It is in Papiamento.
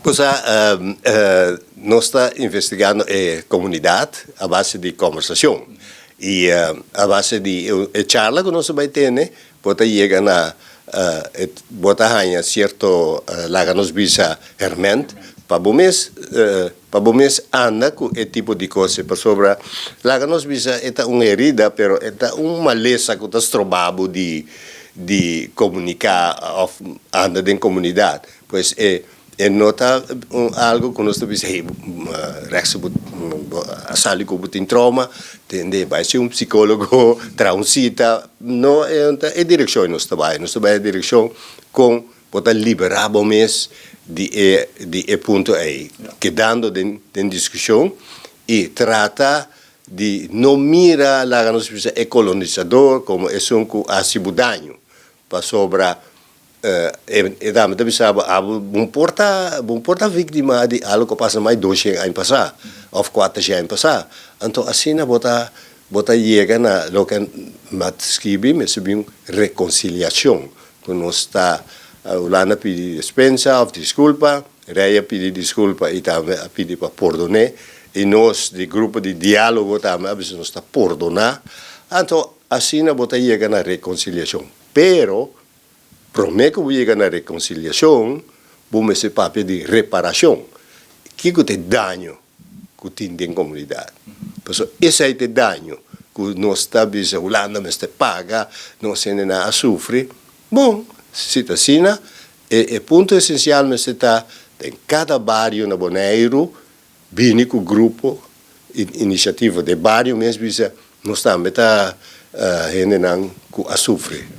Bo sa, nos ta investigando e komunidat a base di kombersashon i a base di e charla ku nos a bai tene bo ta yega na bo ta haña sierto laga nos bisa hèrmènt pa bo mes pa bo mes anda ku e tipo di kos pasobra laga nos bisa e ta un herida pero e ta un malesa ku ta stroba bo di di komuniká òf anda den komunidat. Pues e e no ta un algo ku nos ta bisa hey rechts bo bo a sali ku bo tin trauma tende bai si un psikólogo traha un sita no e no ta e direkshon nos ta bai nos ta bai e direkshon kon bo ta liberá bo mes di e di e punto ei kedando den den diskushon i trata di no mira laga nos bisa e kolonisador komo esun ku a hasi bo daño pasobra E dame ta bisa bo, abo bo por ta, bo por ta víktima di algu ku a pasa mas di doshen aña pasá òf kuatershen aña pasá. Anto asina bo ta, bo ta yega na loke mi a skibi, mester bin un rekonsiliashon ku nos ta, Hulanda a pidi despensa òf diskulpa, Rei a pidi diskulpa i tambe a pidi pa pordon'é, i nos di grupo di diálogo tambe a bisa nos ta pordoná. Anto asina bo ta yega na rekonsiliashon. Pero Promé ku bo yega na rekonsiliashon, bo mester papia di reparashon. Kiko ta e daño ku tin den komunidat? Pasobra esei ta e daño ku nos ta bisa Hulanda mester paga, nos hendenan a sufri. Bon, si ta asina, e punto esensial mester ta den kada bario na Boneiru bini ku grupo inisiativa. Den bario mes bisa nos tambe ta hendenan ku a sufri.